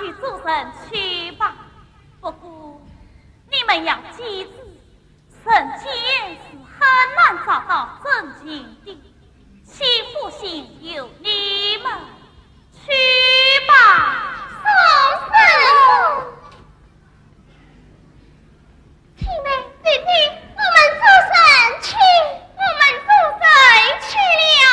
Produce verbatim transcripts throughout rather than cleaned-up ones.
去做人去吧。不过，你们要记住，人间是很难找到真情的，幸福幸有你们。去吧。送师父。 弟妹，姐姐，我们做人去，我们做人去了。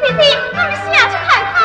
姐姐，我们下去看看。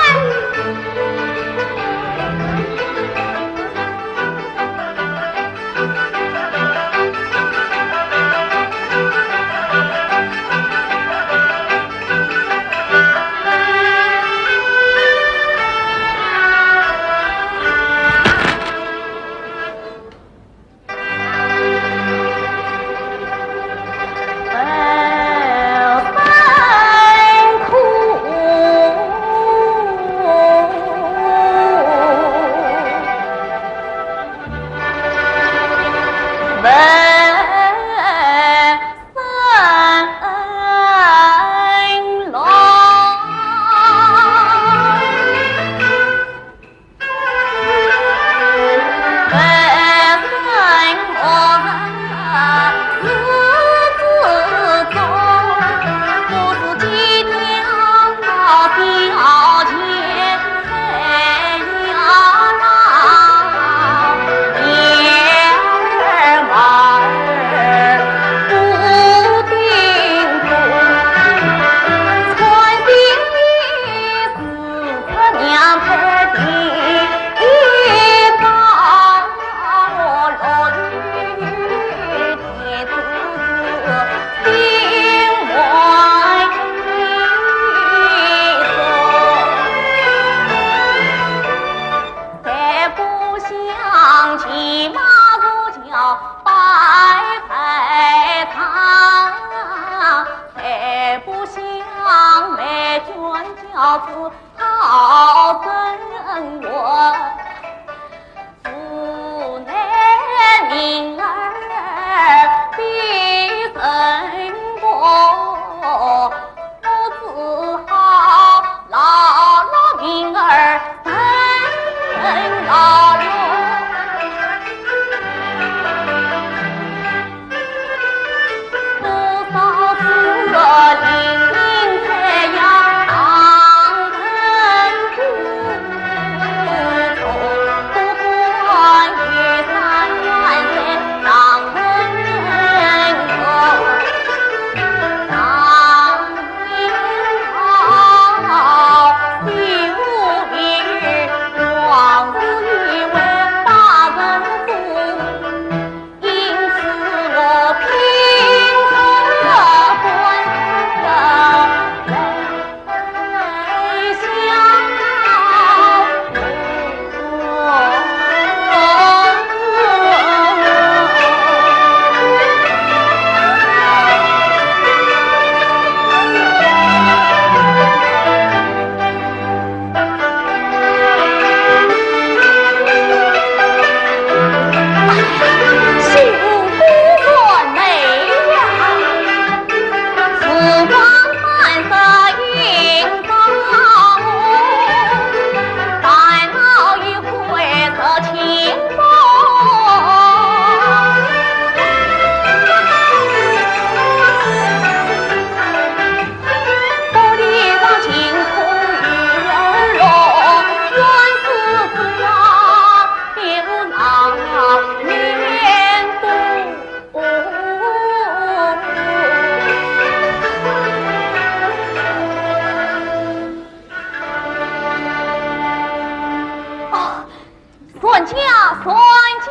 船家，船家。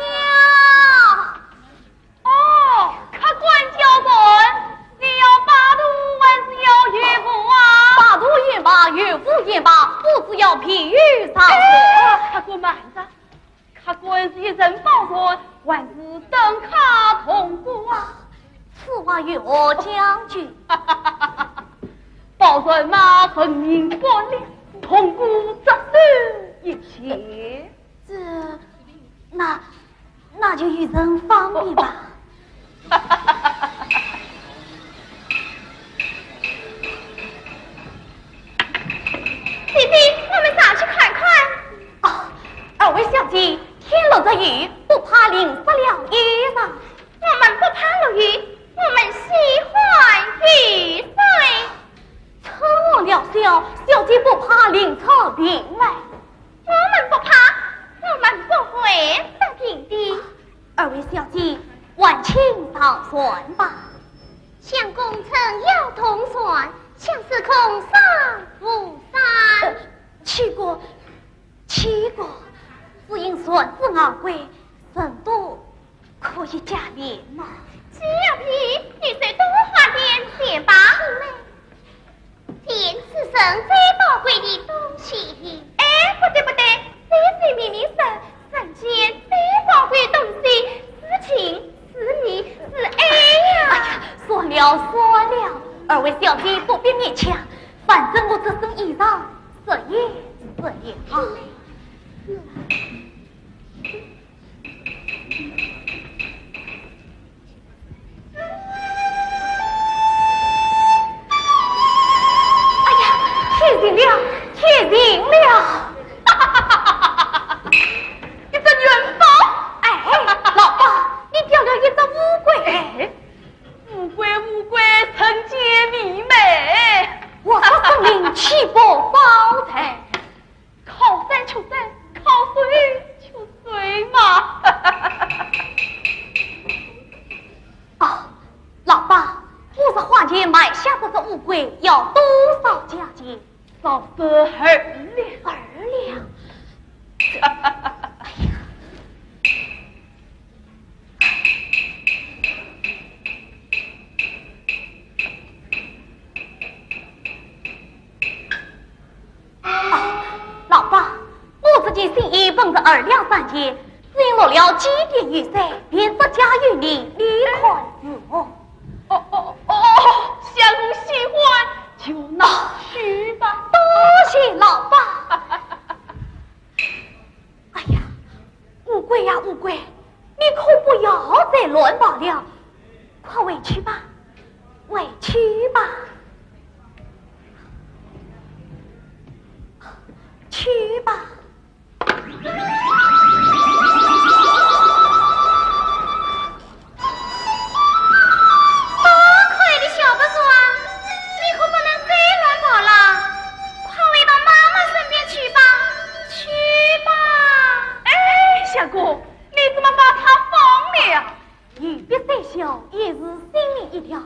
哦，客官叫船，你要摆渡还是要运货啊？摆渡也罢，运货也罢，我只要便有上船。哎，客官慢着，客官是一人包船，还是登客同过啊？此话有何讲究？包船嘛，分明半两，同过只收一钱。 这，那，那就由人方便吧。姐姐，我们上去看看。哦，二位小姐，天落着雨，不怕淋湿了衣裳。我们不怕落雨，我们喜欢雨水。趁我料小，小姐不怕淋湿病来。 我们不怕，我们不会生病的。二位小姐，还请上船吧。相公趁要同船，想是空手无衫。呃，岂不，岂不，只因船只昂贵，人多 可以加面吗？既要便宜，你就多花点钱吧。钱是人最宝贵的东西。哎，不对不对，这水明明是人间最宝贵的东西，是情，是义，是爱呀。哎呀，算了算了，二位小姐不必勉强，反正我这身衣裳，实也实也啊。 哎呀，天晴了，天晴了！一只元宝。哎，老伯，你掉了一只乌龟。哎，乌龟，乌龟，人间mỹ味。我说生灵岂不招财？ 靠山吃山，靠水吃水嘛。哦，老伯，我是花钱买下这只乌龟，要多少价钱？少说二两。二两？哎呀， 啊，老伯，我这件新衣本是二两三钱，只因落了几点雨水，便折价于你，你看如何？哦，哦，哦，相公喜欢，就拿去吧。多谢老伯。哎呀，乌龟呀，乌龟，你可不要再乱跑了，快回去吧，回去吧，去吧。 多亏的小白鼠啊，你可不能再乱跑了，快回到妈妈身边去吧，去吧。哎，相公，你怎么把它放了呀？雨必虽小，也是性命一条，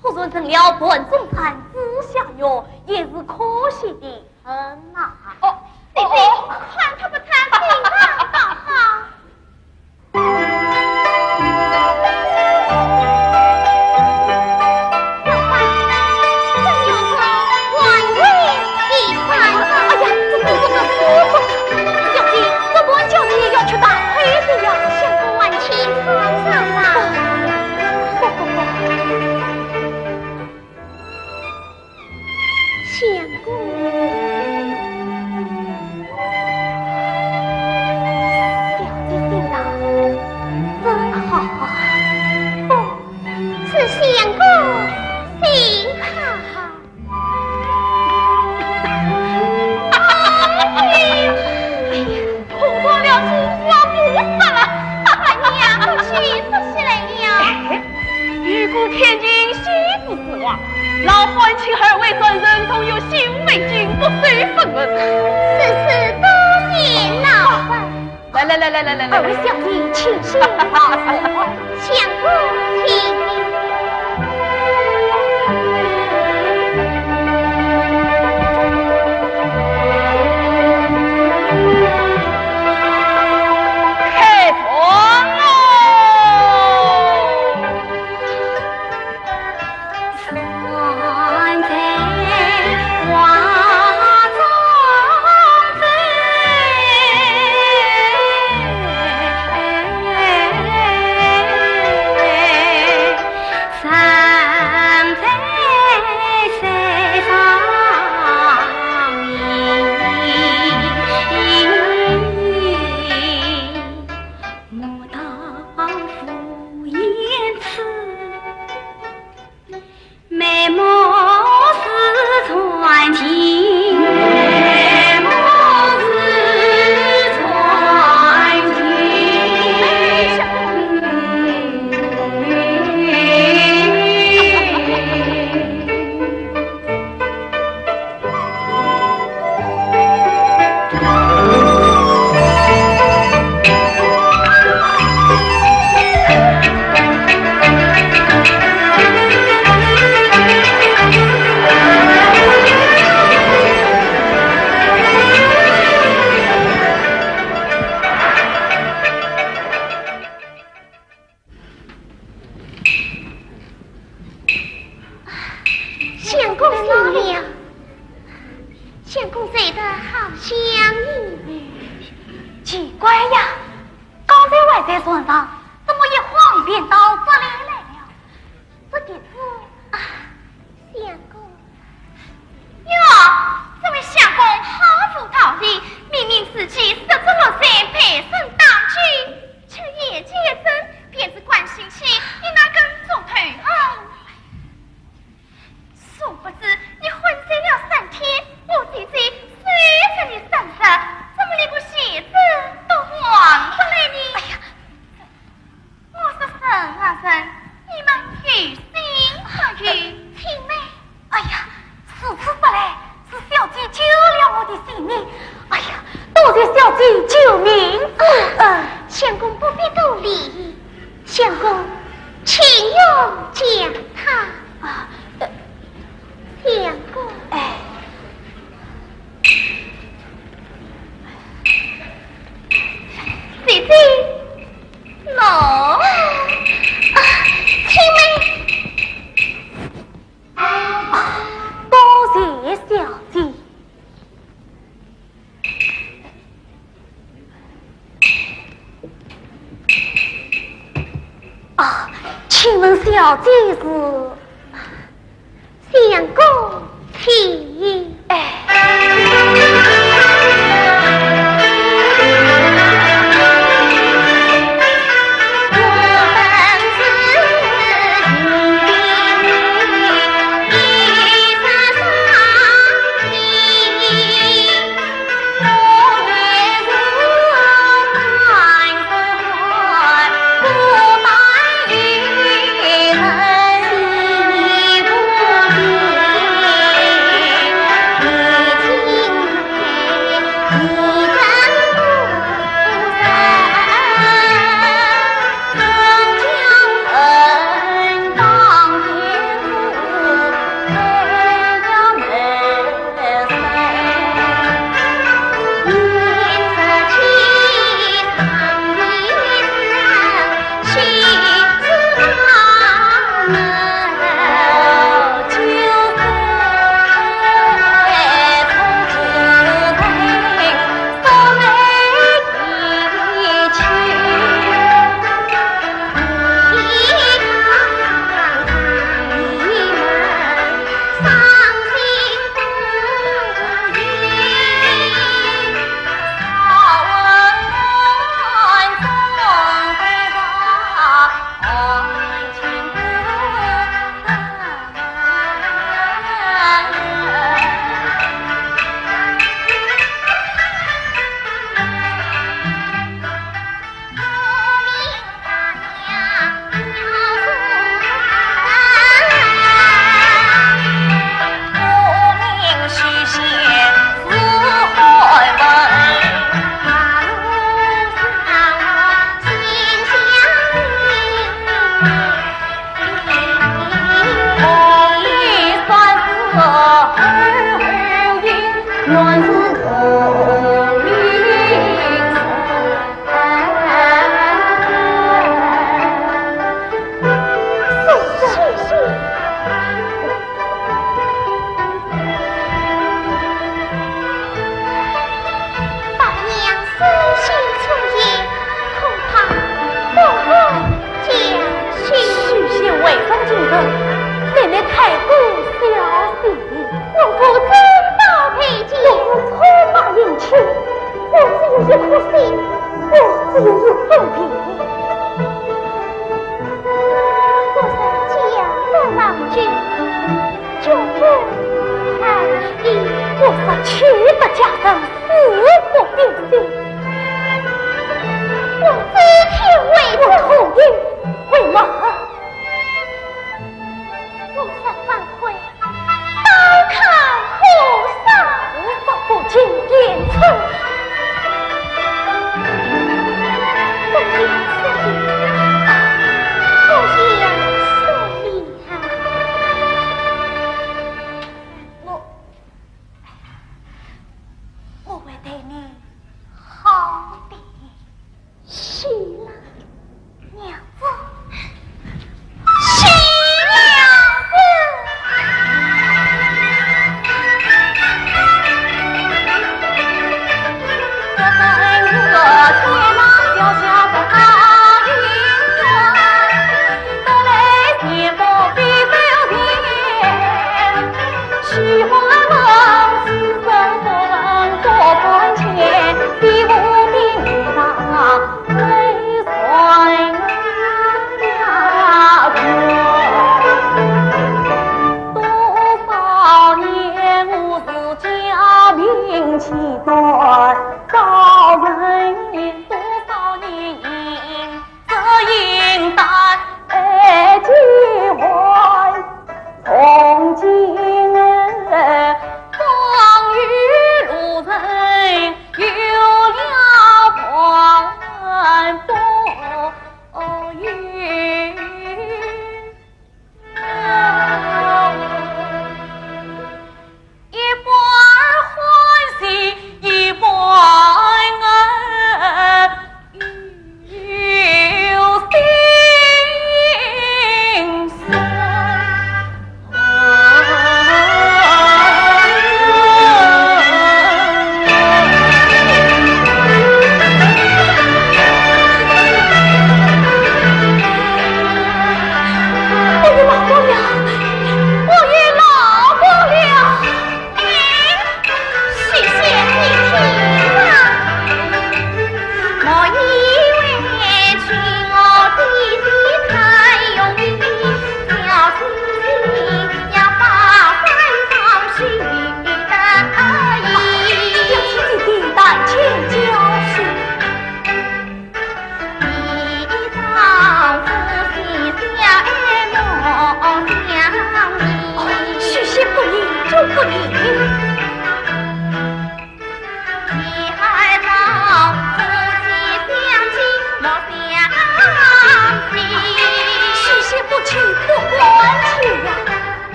忽然成了盘中餐，枝下药，也是可惜的。 嗯呐。哦，姐姐，哦，哦。看他不穿，心上刚好。要穿，真要穿，还有一衫。哎呀，这是我的书包。小姐，这么久你也要去打灰的呀？相公还请穿上吧。不，不，不。 相公。小姐心肠真好。不，是相公心好。哎呀， 碰撞了，我不说了。哎呀，不许说起来了。哎，雨过天晴，喜事之望，老欢庆二位转身，同游西湖美景，不醉不归。是是，多谢老伯。来来来来来来来，二位小姐，请先上船。相公，请。摆在船上，怎么一晃便到这里来了？这地方啊，相公。哟，这位相公好有道理，明明自己十足六岁，背身当居，却眼前一怔，便是关心起你那根中头啊。 殊不知，你昏睡了三天，我姐姐虽说你三日，怎么连个鞋子都换不来呢？哎呀，我说人啊人，你们有心不有？青梅。哎呀，如此说来，是小姐救了我的性命。哎呀，多谢小姐救命之恩。相公不必多礼。 相公，请用讲堂。啊，呃，相公。哎。姐姐，喏。啊，青梅。啊，多谢小姐。 啊，请问小姐是？相公请。哎。大娘身陷重围，恐怕不好交代。许仙为官清正，妹妹太过小心。我父珍宝佩剑，我父车马银器，我只有一颗心，我只有一份病。我是家法郎君， 绝不含冤。我是取得家人，死不变心。我知天为证。我同意回马。我是方魁，刀砍何尚。我不进边城。不言说理，不言说理。 我，我会对你好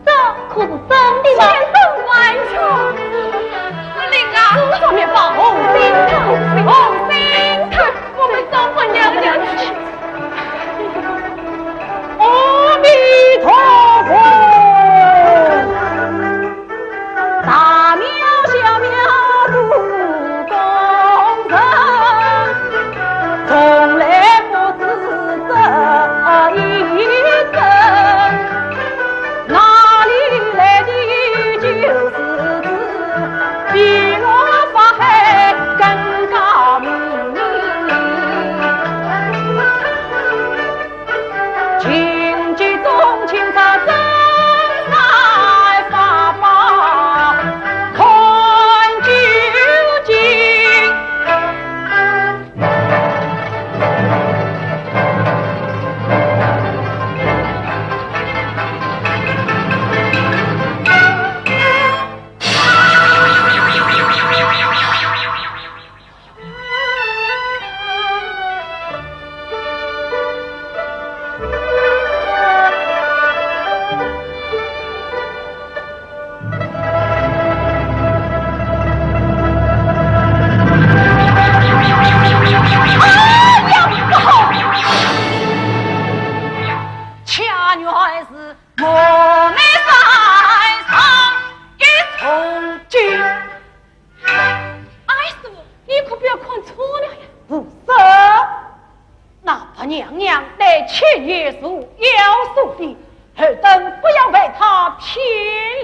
这可是真的吗？千真万确。司令啊，这面包红心汤，红心汤，我们找不了了。阿弥陀佛。 大庙小庙都工程，从来不知这一真。哪里来的救世主，比我法海更高明。 金鸡中青草，真山法宝看究竟。恰原是我们山上一重金。 哎，师傅，你可不要看错了呀。不是，那白娘娘乃七爷束腰所的，尔等不要被她骗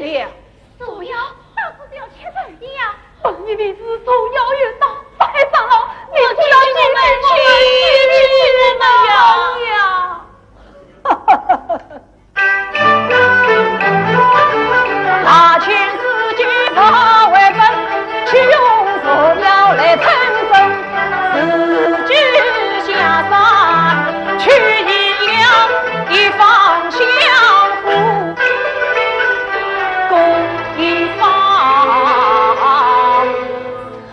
了。束腰，那不是要吃人的呀？哦，你们是束腰越大，白长老，你不要去，你不要去呀。 大千世界不为本，岂用束腰来称真？自己下山去，一方相扶，共一方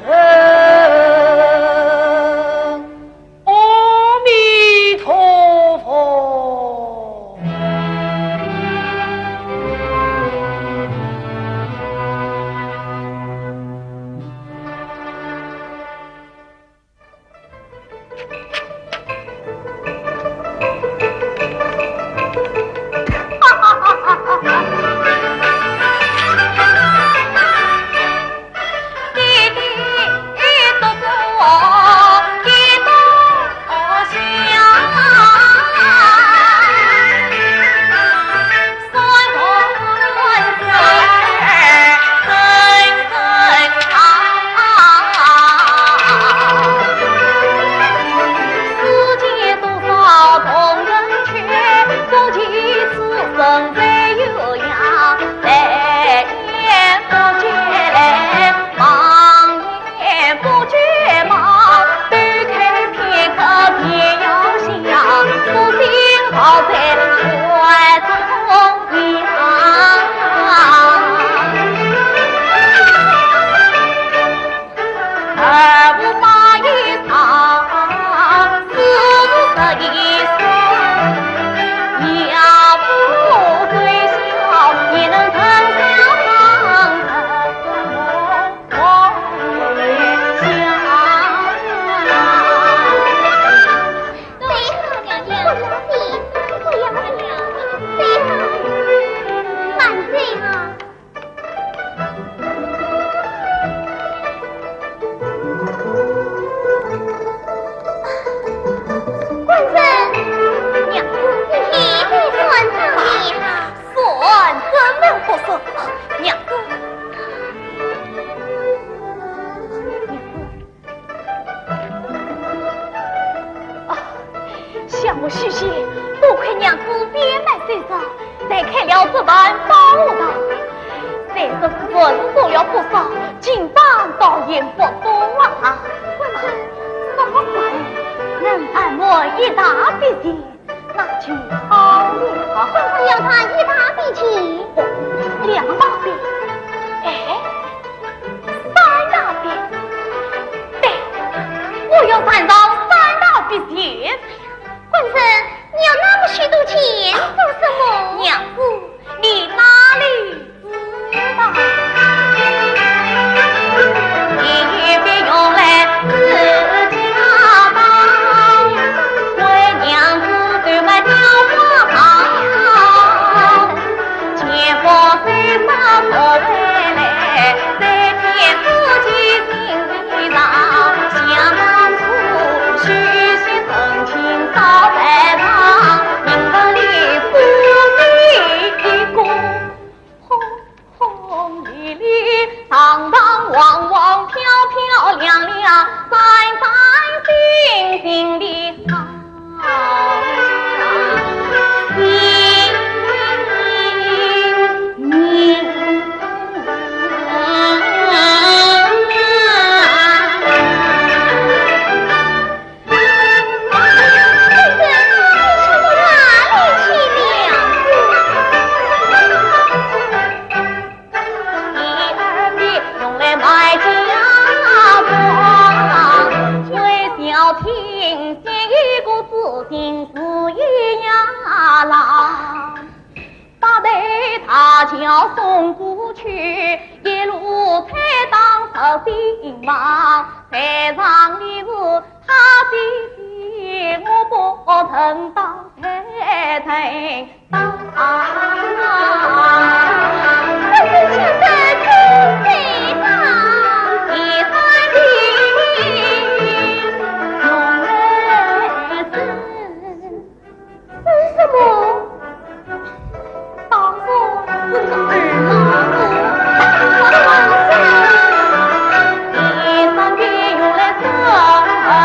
成。 阿弥陀佛。官人，娘子，你的算账也好。算怎么不算？娘子。 啊，想我许仙，多亏娘子变卖身上，才开了这盘宝物堂。虽说是昨日做了不少，今朝倒也不多啊。官人，什么事？能还我一大笔钱， 那就好了。官人要他一大笔钱。两大笔？哎，三大笔？对，我要算上三大笔钱。官人，你要那么许多钱做什么？娘子，你是什么？当然是我儿啦。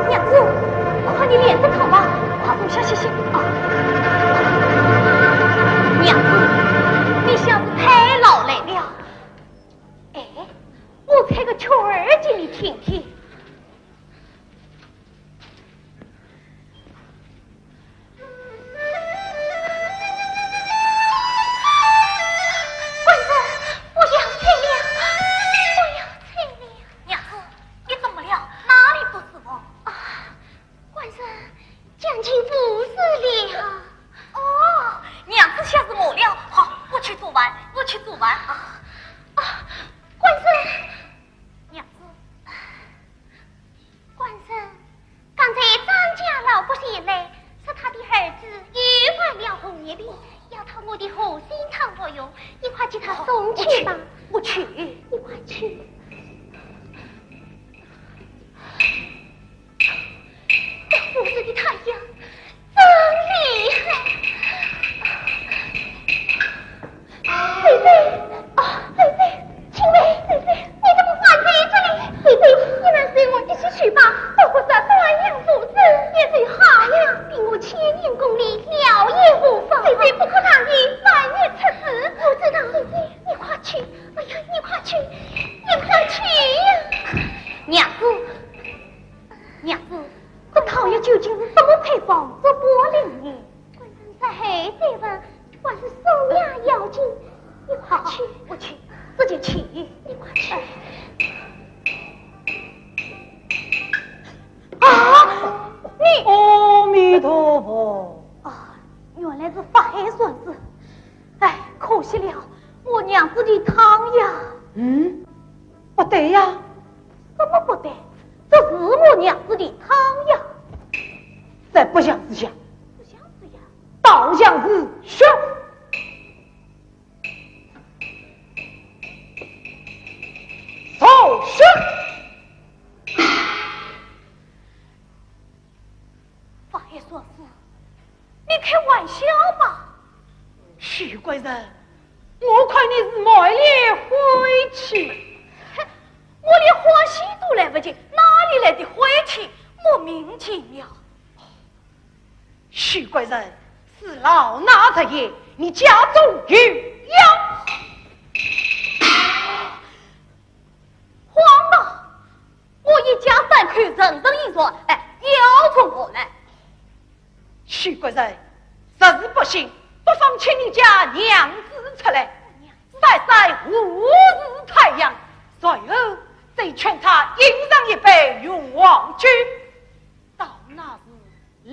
娘子，我看你脸色可不好，快坐下歇歇啊。娘子，你想是太劳累了。哎，我吹个曲儿给你听听。 官人，不要吹了，不要吹了。娘子，你怎么了？哪里不舒服？啊，官人，将军不是了。哦，娘子想是我了。好，我去做饭，我去做饭。啊，啊，官人。娘子。 官人，刚才张家老伯前来，说他的儿子又患了红热病，要讨我的护心汤服用，你快给他送去吧。我去，我去。你快去。这午时的太阳， 真厉害！姐姐，啊，姐姐，青梅，姐姐，你怎么还在这里？姐姐，你们随我一起去吧，不过是端阳做事，也最好呀。比我千年功力了也无妨。姐姐不可大意，万一出事。我知道。姐姐，你快去，哎呀，你快去，你快去呀！娘子， 娘子，这汤药究竟是什么配方，这不灵呢？官人在后再问，还是送药要紧。你快去。好，我去，自己去。你快去。哎。啊，你。阿弥陀佛。是法海传世。哎，可惜了，我娘子的汤药。嗯，不对呀。什么不对？这是我娘子的汤药。这不像是药，不像是药。倒像是血。曹雪。法海传世，你开玩笑吧？许官人，我看你是满脸灰气。哼，我连欢喜都来不及，哪里来的灰气？莫名其妙。许官人，恕老衲直言，你家中有恙。荒唐！我一家三口人人有恙，哎，恙从何来？许官人，实在不信，不妨请你家娘子出来，晒晒何事太阳，随后再劝她饮上一杯雄黄酒。到那时，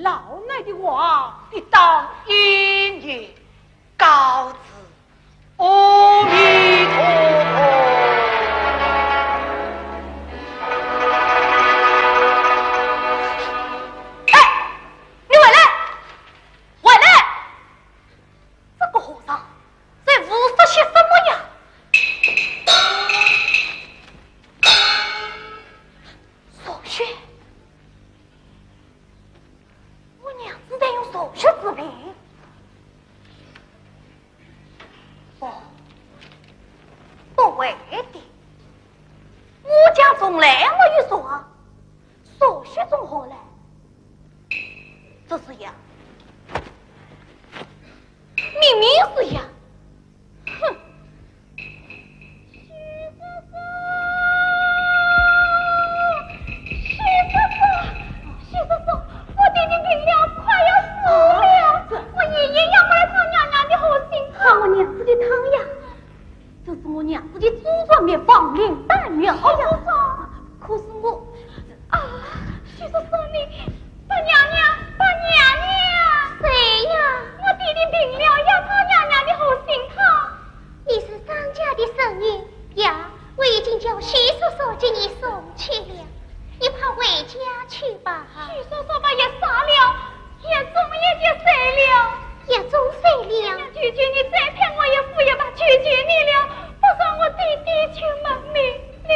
老衲的话必当应验。告辞。阿弥陀佛。哎，你回来，回来！这个和尚在胡说些什么呀？曹雪，我娘子在用曹雪之名。不，不会的，我家从来没有说啊，曹雪从何来？这是药，明明是药。 哼！许叔叔，许叔叔，许叔叔，我爹爹病了，快要死了。啊，这……我爷爷要我来讨娘娘的好心汤。讨我娘子的汤药？这是我娘子的祖传秘方，灵丹妙药。许叔叔。可是我……啊，许叔叔，你…… 大娘娘，大娘娘！谁呀？我爹爹病了，要讨娘娘的好心汤。你是张家的生女呀，我已经叫许叔叔给你送去了，你快回家去吧。许叔叔把药杀了，药盅也就碎了。药盅碎了？娘娘，求求你再赔我一副药吧，求求你了，不然我爹爹就没命了。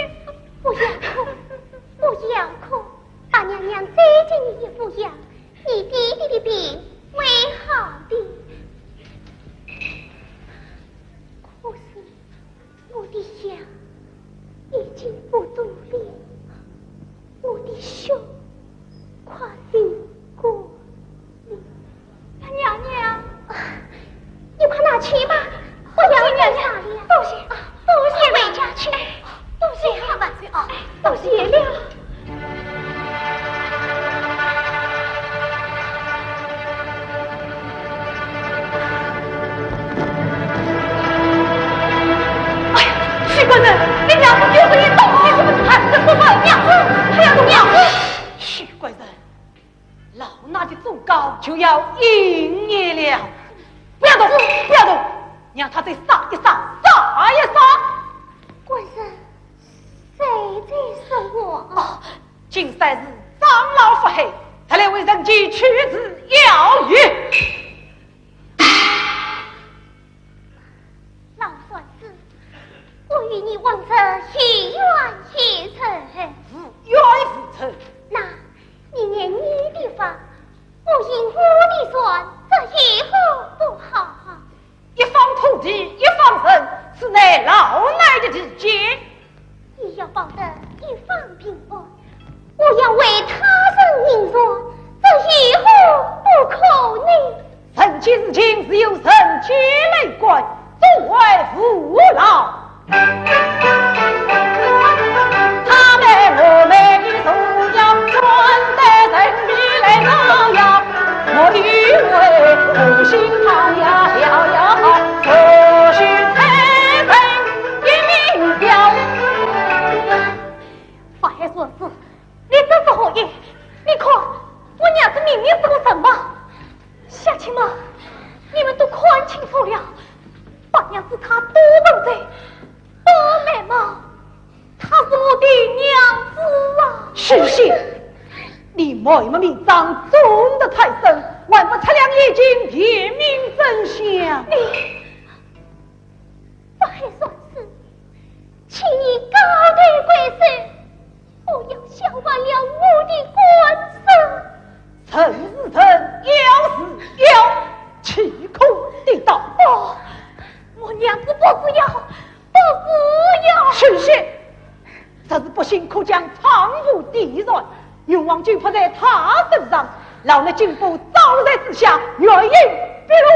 不要哭，不要哭。 大娘娘再给你一副药，你爹爹的病会好的。可是我的药已经不多了，我的血快流光了。 娘娘。啊，你快拿去吧，不要再杀了。多谢，多谢了。回家去。哎，多谢了。万岁啊，多谢了。哎呀，许官人，你娘子就是一动，你是不是还不是说娘子，还要动娘子？许官人， 老衲的忠告就要应验了。不要动，不要动，让他再杀一杀，杀一杀。官人，谁在说我？哦，今日是长老法海，特来为人间取此药引。 老法师，我与你往日有冤有仇。无冤无仇。那你念你的法，我行我的善，这有何不好？一方土地，一方神，此乃老衲的地界。 你要保得一方平安，我要为他人行善，这有何不可呢？人间事情，自有人间来管，众位父老。他们我们的荣耀，专在人民来荣耀，我以为复兴他呀，摇摇好，复兴才人 一命标。法海传世，你这是何意？你看，我娘子明明是个神婆，下去嘛。你们都看清楚了，白娘子她多能才，多美貌，她是我的娘子啊！许仙，你美目名堂，重得太深，还不擦亮眼睛辨明真相？你，不还算是，请你高抬贵手，不要笑坏了我的官声。人是人，妖是妖，岂可得当？不，我娘子不是妖，不是妖。许仙，这是不幸苦将丈夫点燃，冤枉就扑在她身上，老衲金波招财之下，原形毕露。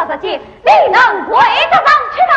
这些，你能跪得上去吗？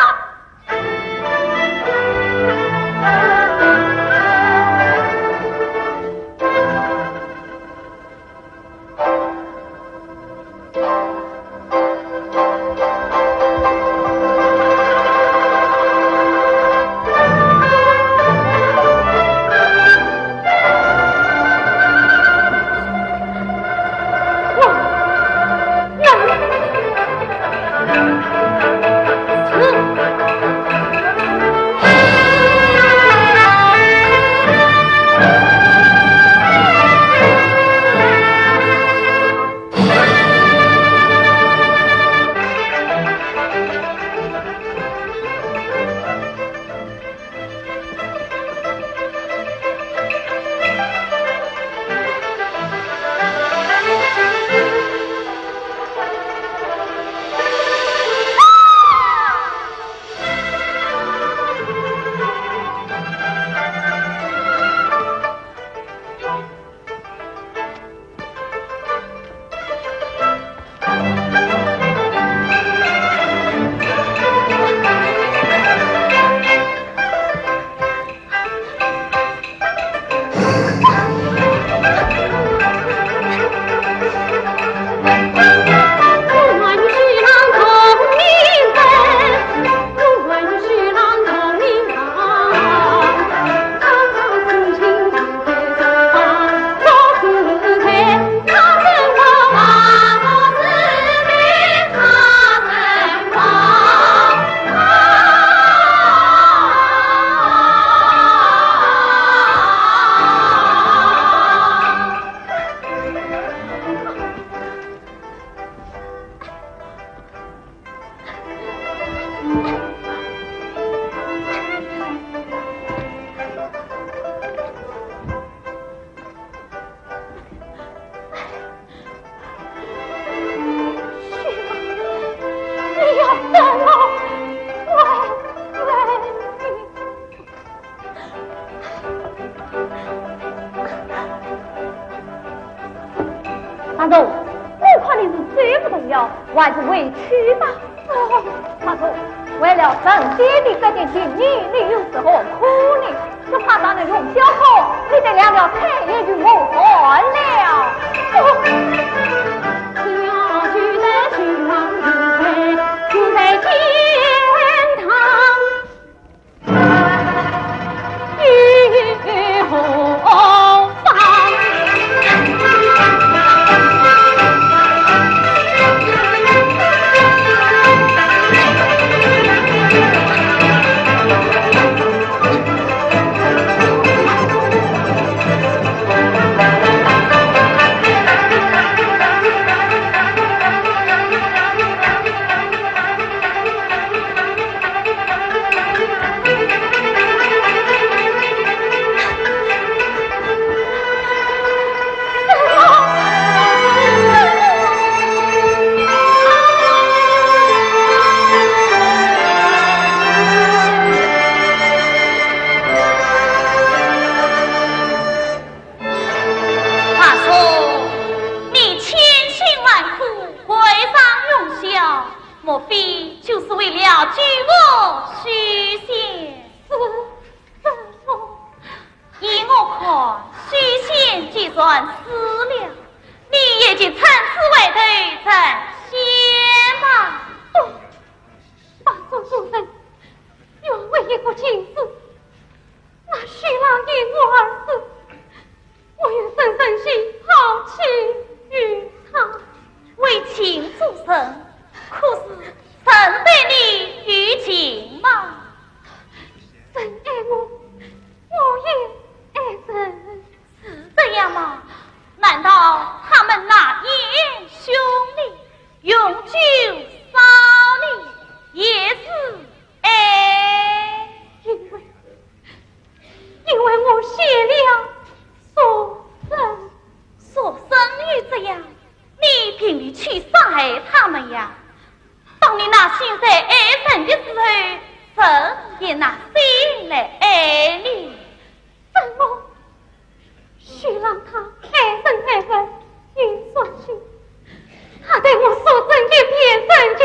你要等我，喂，喂。 大叔，我看你是走不动了，还是回去吧。哦，大叔，为了神仙的这件情谊，你又是何苦呢？只怕咱们用小火，你的两条腿也就磨断了。哦。 大叔，你千辛万苦，跪上云霄，莫非就是为了救我许仙？是，是我。依我看，许仙既然死了，你也就趁此回头成仙吧。哦，大叔大人，愿为一个情字，那许郎因我而死，我有生生死好情于他。为情所生，可是人对你有情吗？人爱我，我也爱人。是这样吗？难道他们那年兄弟，永久少年，也是爱？因为 因为我写了书信。书信与这样，你凭你去伤害他们呀？当你那心在爱人的时候，人也拿心来爱你。怎么？许郎他爱人爱得又伤心，他对我所赠一片真情，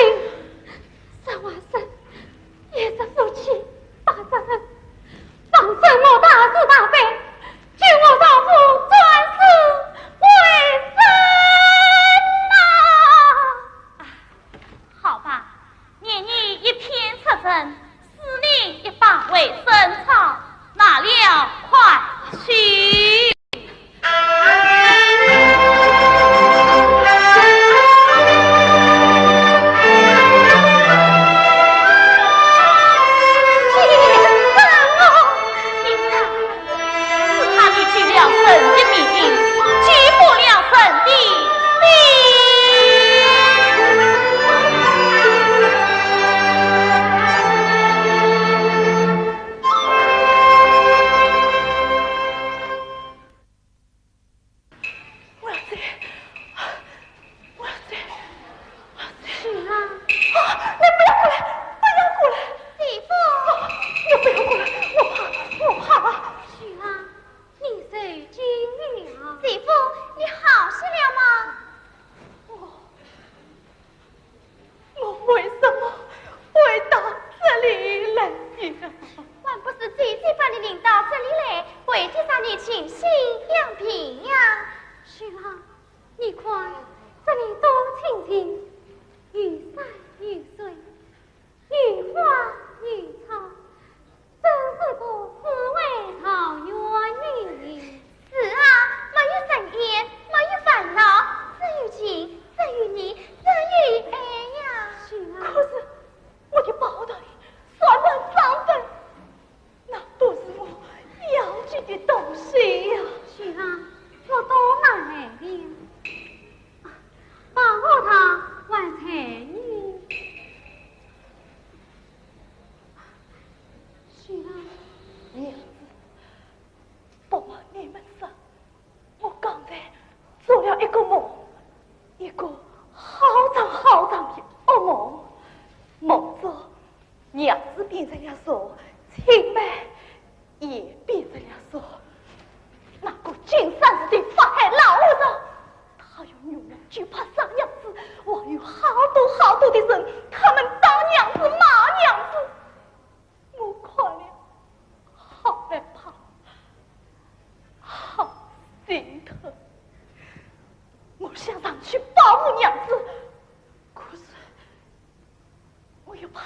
怕，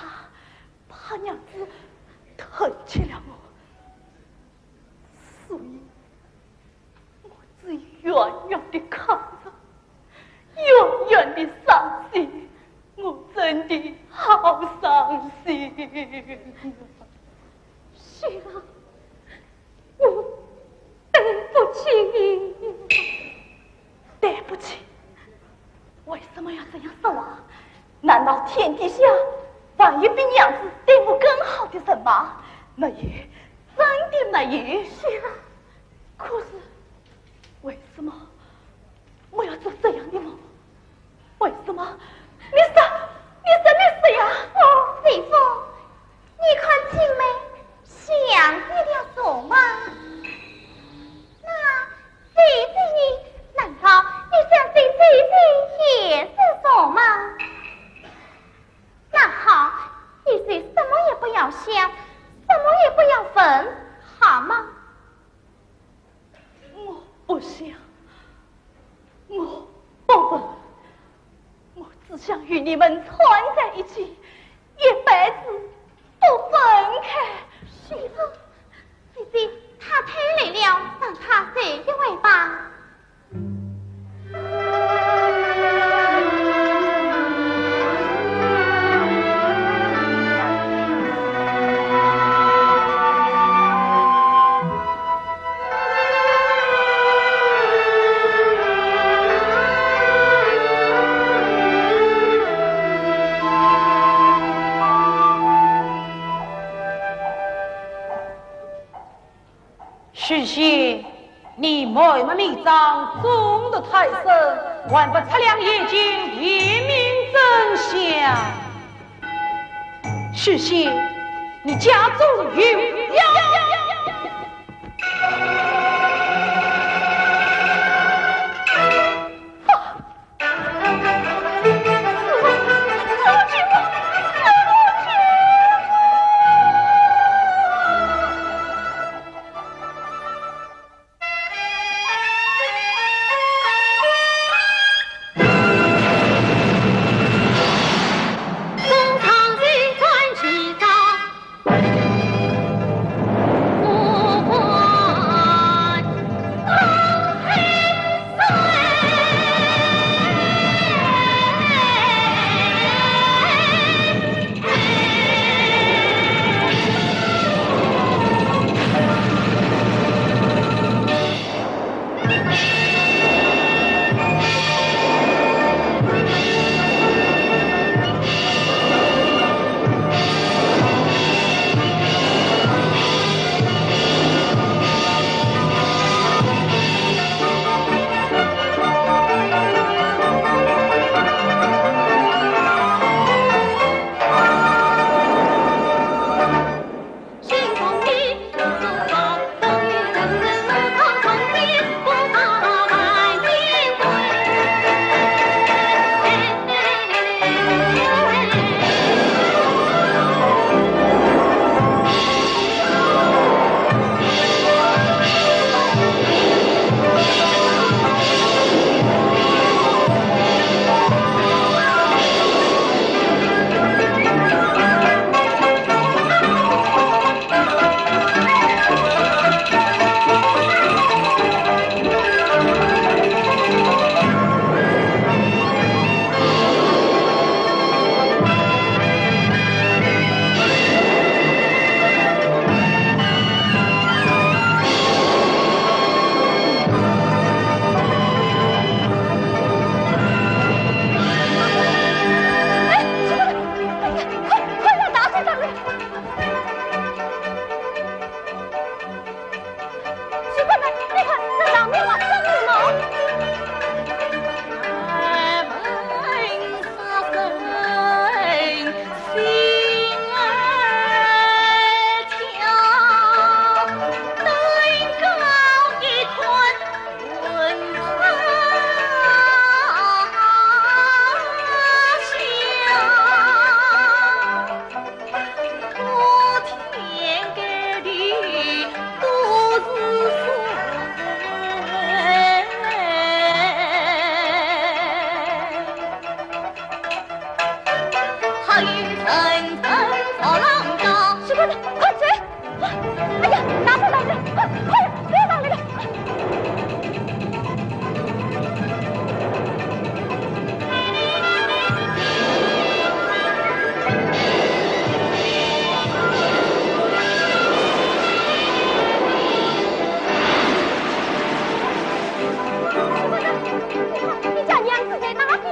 怕娘子疼见了我，所以我只远远地看着，远远地伤心。我真的好伤心。雪儿，我对不起你。对不起？为什么要这样说话？难道天底下还有比娘子对我更好的人吗？没有，真的没有。雪儿，可是为什么我要做这样的梦？为什么？你说，你说，你说呀！哦，姐夫，你看青梅像极了蛇吗？那姐姐呢？难道你想对姐姐也是蛇吗？那好，你就什么也不要想，什么也不要问，好吗？我不想，我不问，我只想与你们缠在一起，一辈子不分开。雪儿，姐姐，她太累了，让她睡一会吧。许仙，你美目眉张，中得胎生，还不擦亮眼睛，辨明真相？许仙，你家中有妖！哎，快，快让大水涨了！ 小朋友们，你看，这上面啊，这是什么？快走！哎呀，拿不到了，快，快呀，不要浪费了，快！你家娘子在哪里？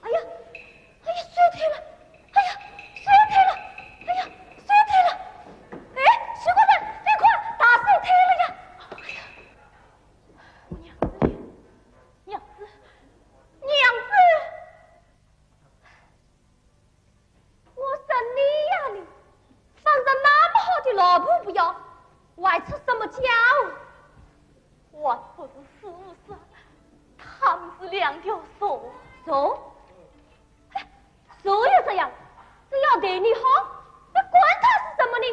哎呀，哎呀，水退了！哎呀，水退了！哎呀，水退了！哎，水官人，你看，大水退了呀！哎呀，我娘子呢？娘子，娘子！ 我说你呀你，放着那么好的老婆不要，外出什么家务？我不是师父说，他们是两条蛇。蛇？哎，蛇也这样，只要对你好，你管他是什么呢？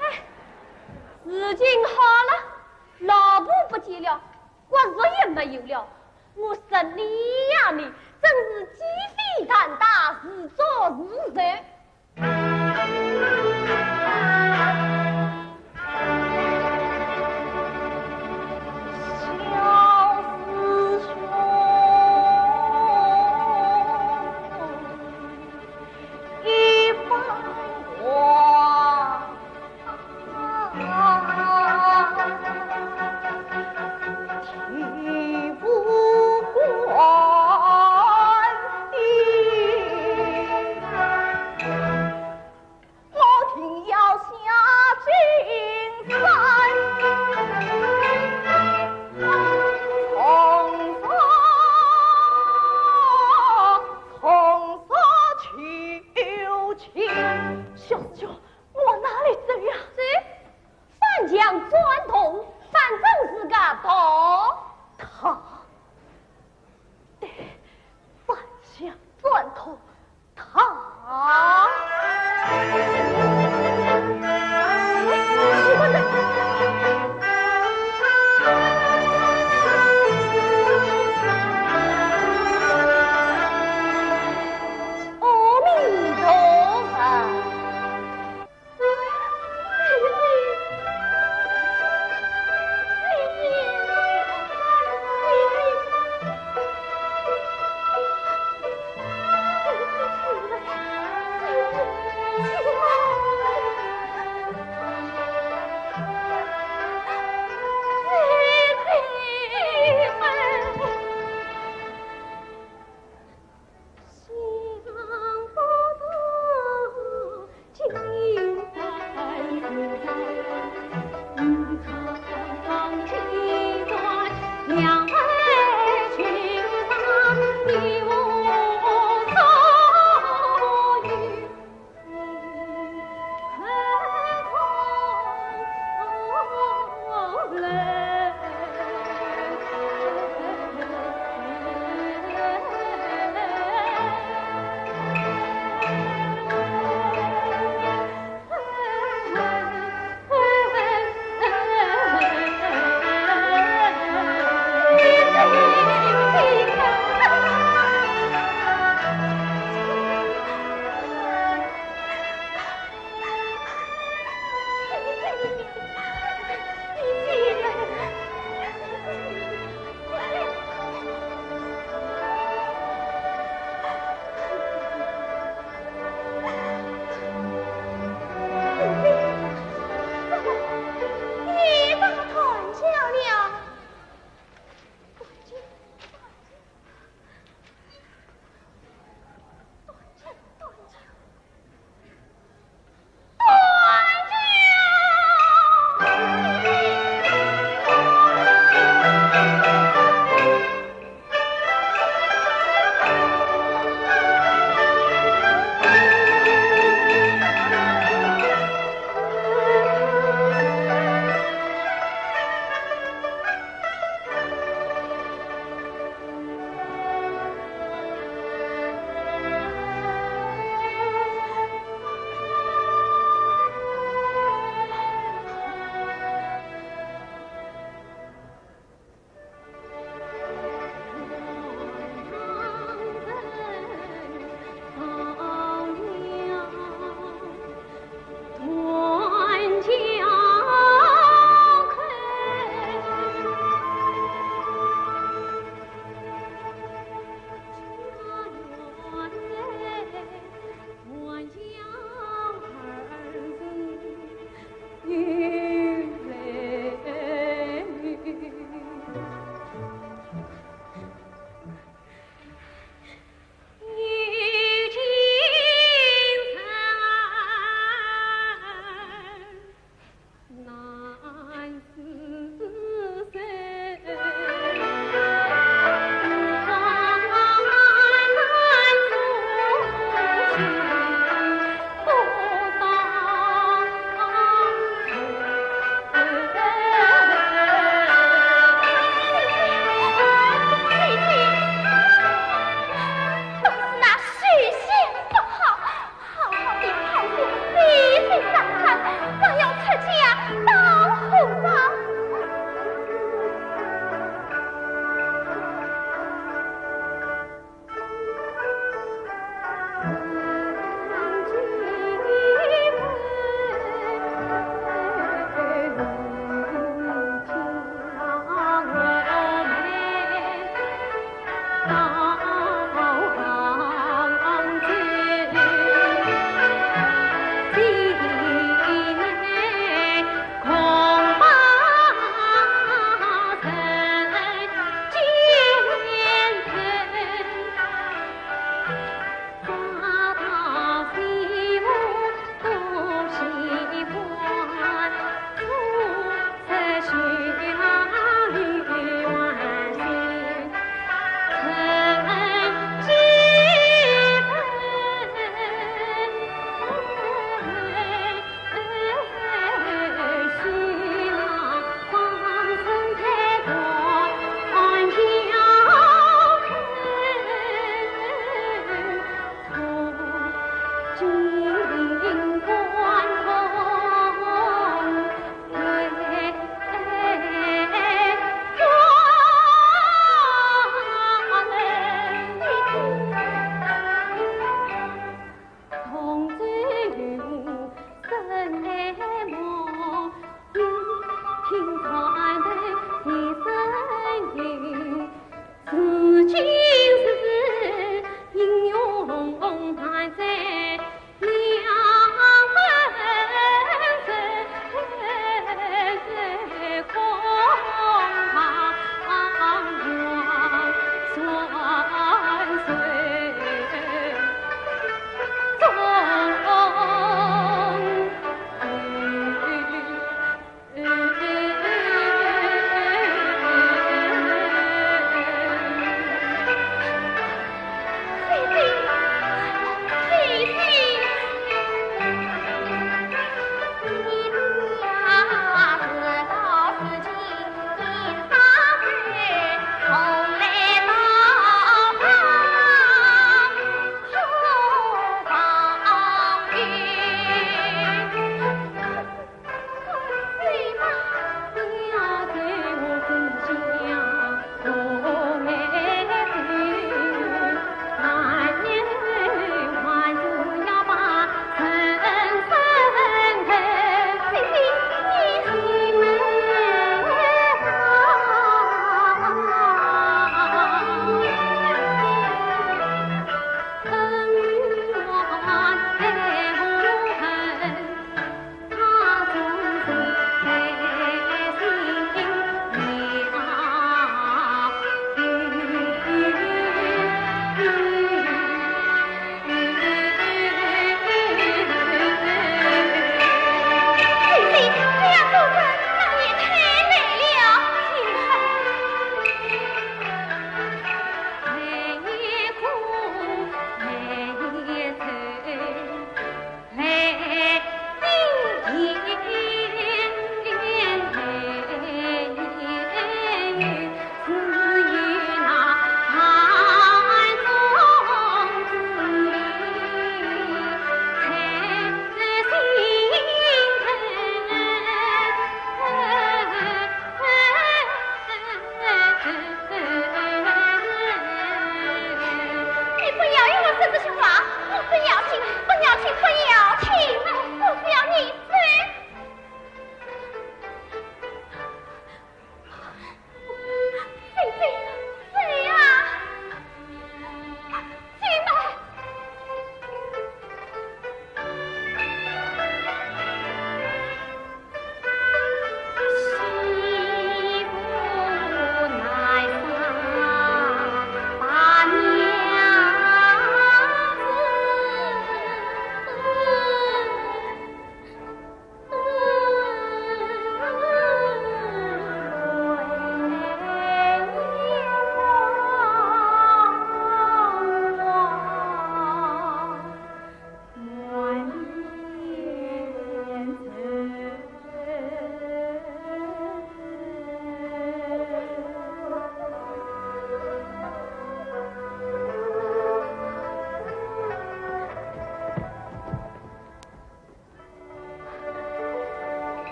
哎，事情好了，老婆不见了， 骨肉也没有了。我说你呀你，真是鸡飞蛋打，自作自受。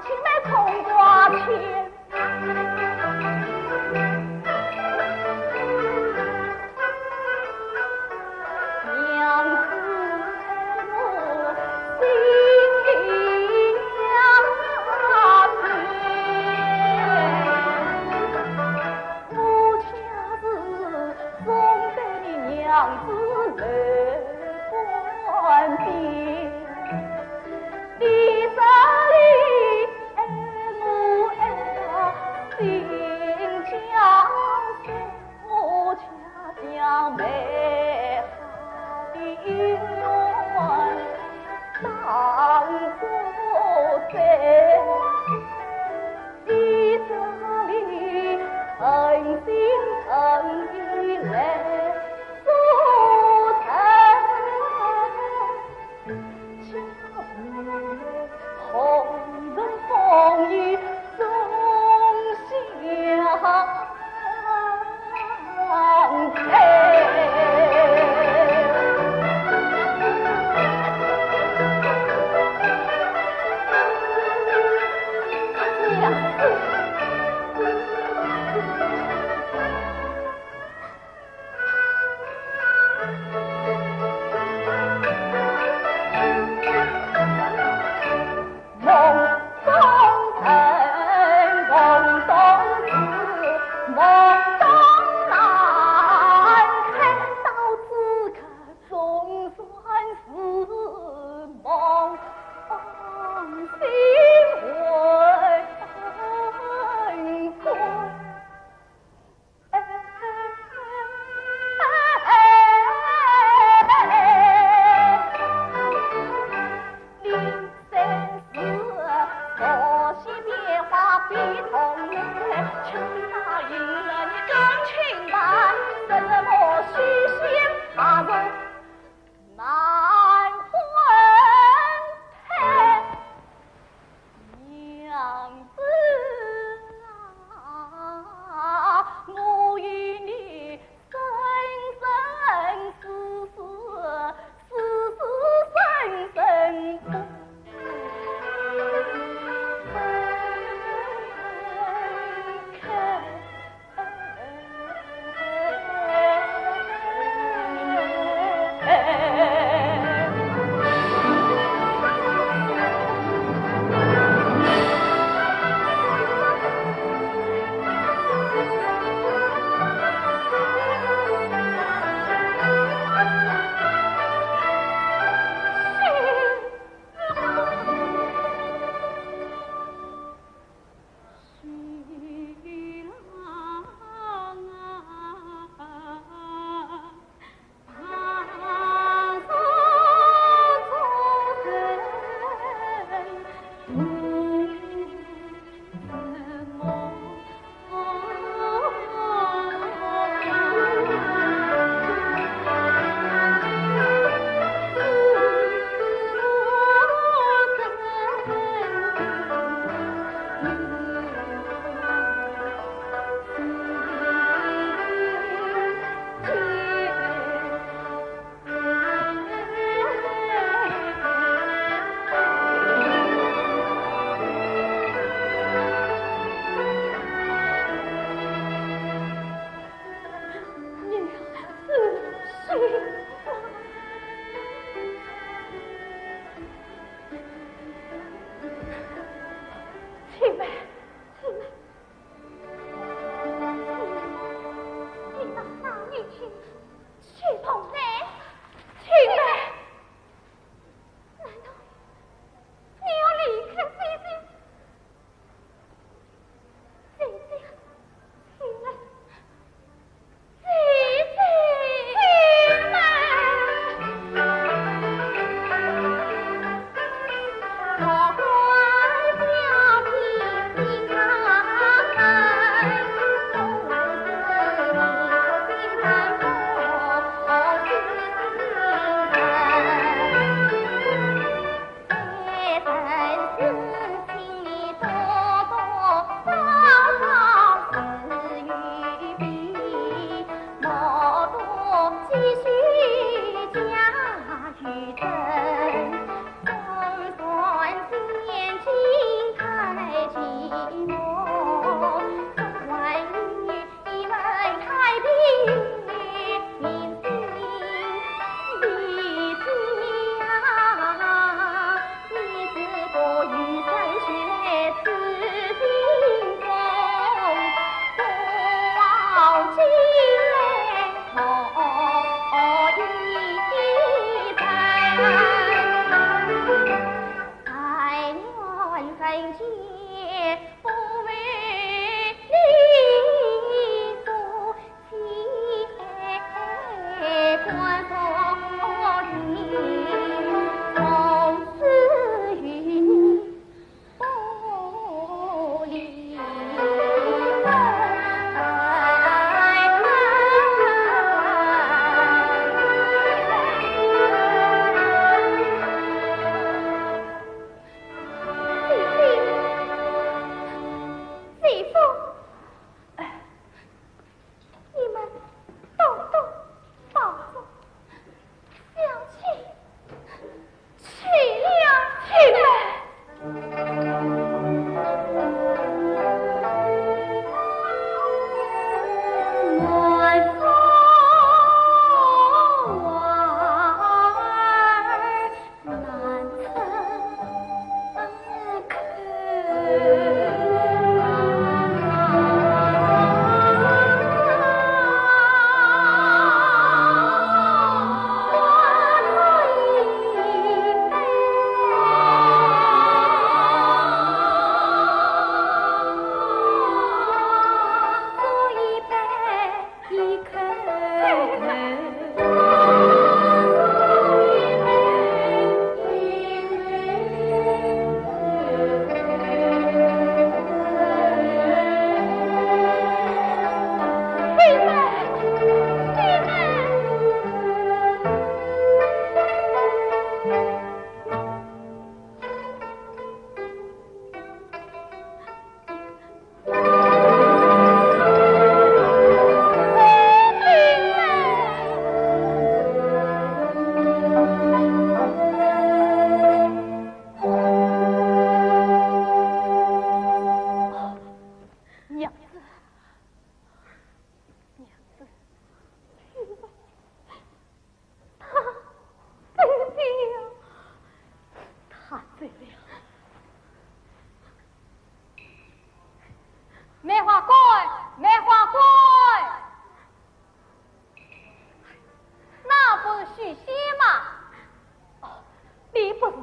青梅同花千。娘子，我心里呀，我家是送给娘子来观边。 你这里爱我爱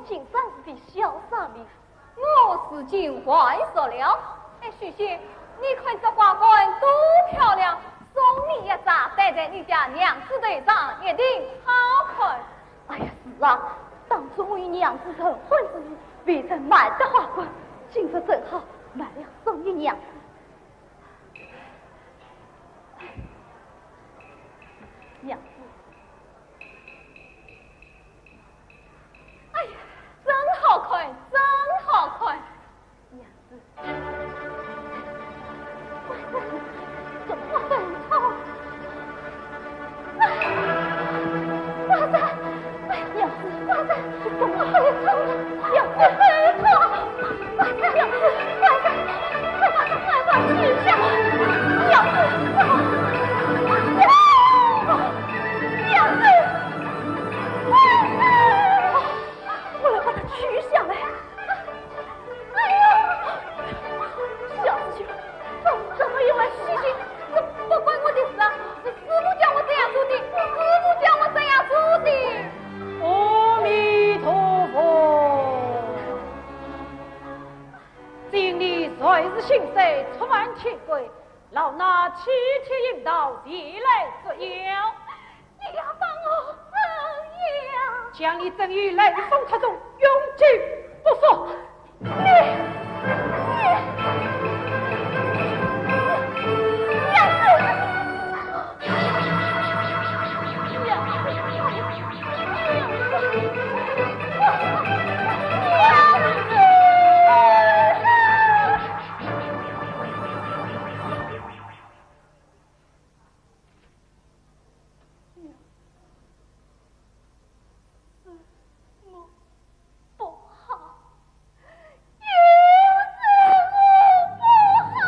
竟然是你小三呢？我如今还俗了。哎，许仙，你看这花冠多漂亮，送你一只，戴在你家娘子头上一定好看。哎呀，是啊，当初我与娘子成婚之日，未曾买得花冠，今日正好买了送与娘子。娘子。 哎呀，真好看，真好看！娘子，花冠，这花冠好。啊，花冠，哎，娘子，花冠，这怎么会好呢？娘子，好。 快点，快点，快把这花冠取下！娘子，娘子，娘子，快点！我来把它取下来。哎呦，小子，怎，怎么又来许仙？ 这不关我的事啊，是师傅叫我这样做的，师傅叫我这样做的。阿弥陀佛，今日谁是心事触犯天规，老衲替天行道，前来捉妖。你要把我怎样？将你置于雷峰塔中，永久不复。 不好，又是我不好。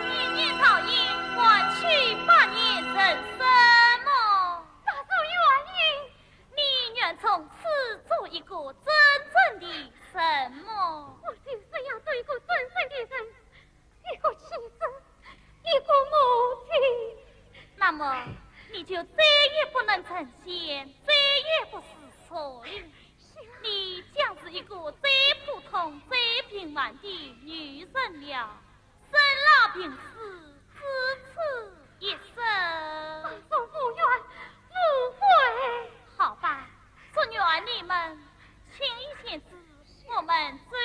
一年桃夭，还须百年人参么？大叔，原因？你愿从此做一个真正的人么？我就是要做一个真正的人，一个妻子，一个母亲。那么，你就再也不能成仙，再也不是错了。你将是一个再普通、再平凡的女人了，生老病死，只此一生。大叔无怨无悔。好吧，祝愿你们情谊千丝，我们走